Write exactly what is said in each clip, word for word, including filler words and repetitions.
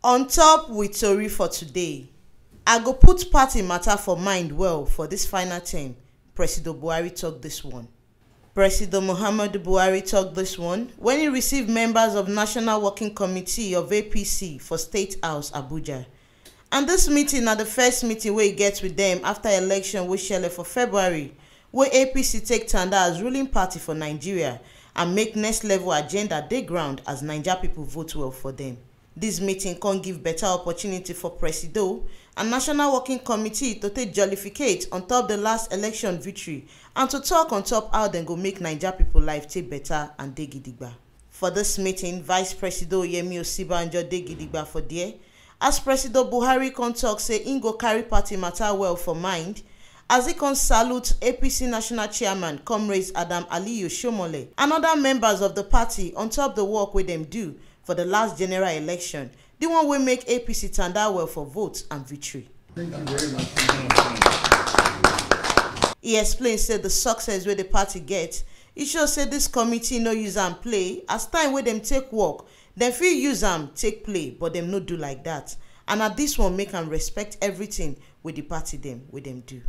On top with tori for today, I go put party matter for mind well for this final term, Presido Buhari talk this one. Presido Muhammadu Buhari talk this one when he receive members of National Working Committee of A P C for State House, Abuja. And this meeting na the first meeting wey he get with them after election wey shele for February, wey A P C take tanda as ruling party for Nigeria and make next level agenda dey ground as Naija people vote well for them. This meeting come give better opportunity for Presido and National Working Committee to take jollificate on top the last election victory and to talk on top how dem go make Naija people life take better and dey gidigba. For this meeting, Vice Presido Yemi Osinbajo dey gidigba for there, as Presido Buhari come talk say im go carry party matter well for mind, as he come salute A P C National Chairman Comrades Adam Aliyu Shomole and other members of the party on top the work wey dem do for the last general election, the one wey make A P C tanda well for votes and victory. Thank you very much. He explain say the success wey the party get, e show say this committee no use am play, as time wey dem take work, dem fit use am take play, but dem no do like that. And na this one make am respect everything wey the party dem wey dem do.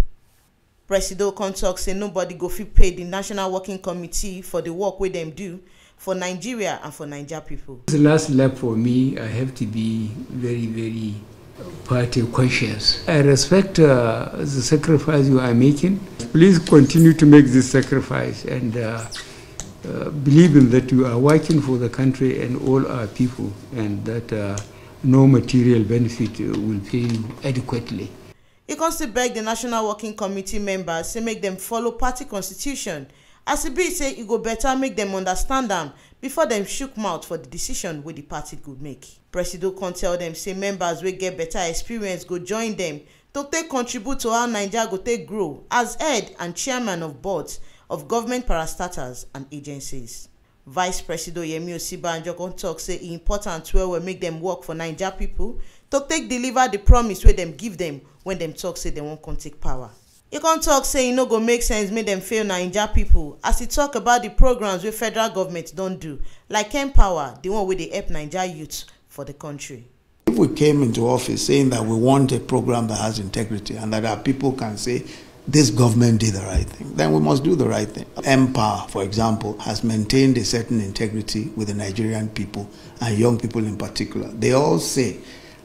Presido come talk say nobody go fit pay the National Working Committee for the work wey dem do for Nigeria and for Naija people. This last lap for me, I have to be very, very party conscious. I respect uh, the sacrifice you are making. Please continue to make this sacrifice and uh, uh, believing that you are working for the country and all our people, and that uh, no material benefit uh, will pay you adequately. He come still beg the National Working Committee members say make dem follow party constitution, as e be say e go better make dem understand am before dem shook mouth for the decision wey the party go make. Presido come tell dem say members wey get better experience go join dem to take contribute to how Naija go take grow as head and chairman of boards of government parastatals and agencies. Vice Presido Yemi Osinbajo come talk say e important well well make dem work for Naija people to take deliver the promise wey dem give dem when dem talk say dem wan come take power. E come talk say e no go make sense make dem fail Naija people, as e talk about the programs wey federal government don do, like Empower, the one wey dey help Naija youth for the country. If we came into office saying that we want a program that has integrity and that our people can say this government did the right thing, then we must do the right thing. Empower, for example, has maintained a certain integrity with the Nigerian people and young people in particular. They all say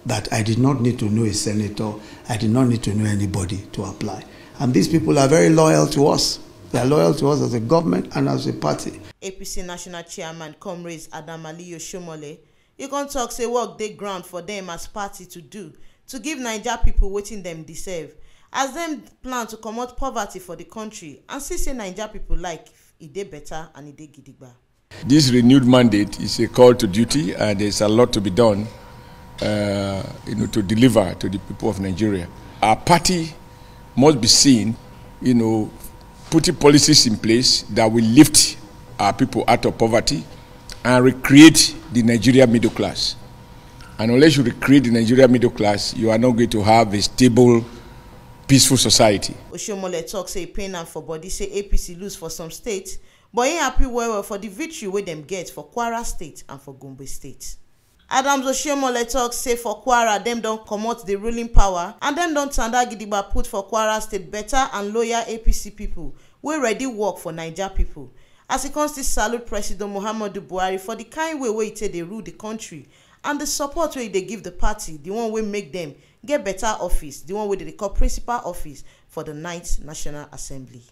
that I did not need to know a senator, I did not need to know anybody to apply. And these people are very loyal to us. They are loyal to us as a government and as a party. A P C National Chairman Comrades Adam Aliyu Shomole, he come talk say work dey ground for dem as party to do to give Naija people wetin dem deserve, as dem plan to comot poverty for the country and see say Naija people life e dey better and e dey gidigba. This renewed mandate is a call to duty, and there's a lot to be done, uh, you know, to deliver to the people of Nigeria. Our party must be seen, you know, putting policies in place that will lift our people out of poverty and recreate the Nigeria middle class. And unless you recreate the Nigeria middle class, you are not going to have a stable, peaceful society. Oshiomhole talk say e pain am for body say A P C lose for some states, but he happy well well for the victory wey dem get for Kwara State and for Gombe State. Adams Oshiomhole talk say for Kwara, dem don comot the ruling power and dem don tanda gidigba put for Kwara State better and loyal A P C people wey ready work for Naija people. As he come still salute President Muhammadu Buhari for the kind way wey he take dey rule the country and the support wey he dey give the party, the one wey make dem get better office, the one wey dem dey call principal office for the ninth National Assembly.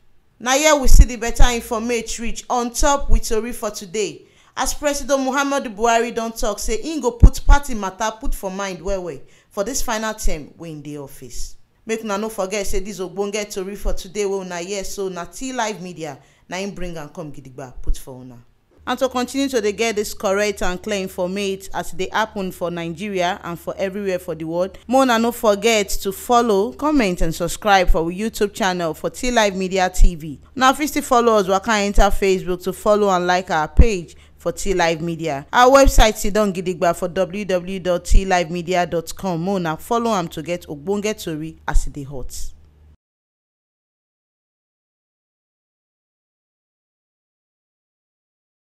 Na here we see the better informate reach on top with tori for today. As President Muhammadu Buhari don talk say im go put party matter put for mind well well for this final term wey im dey office. Make una no forget say this ogbonge tori for today wey una hear so na T Live Media na im bring am come gidigba put for una. And to continue to dey get this correct and clear informate as e dey happen for Nigeria and for everywhere for the world, make una no forget to follow, comment and subscribe for our YouTube channel for T Live Media T V. Una fit still follow us waka enter Facebook to follow and like our page for T Live Media. Our website sidon gidigba for w w w dot t live media dot com. Make una follow am to get ogbonge tori as e dey hot.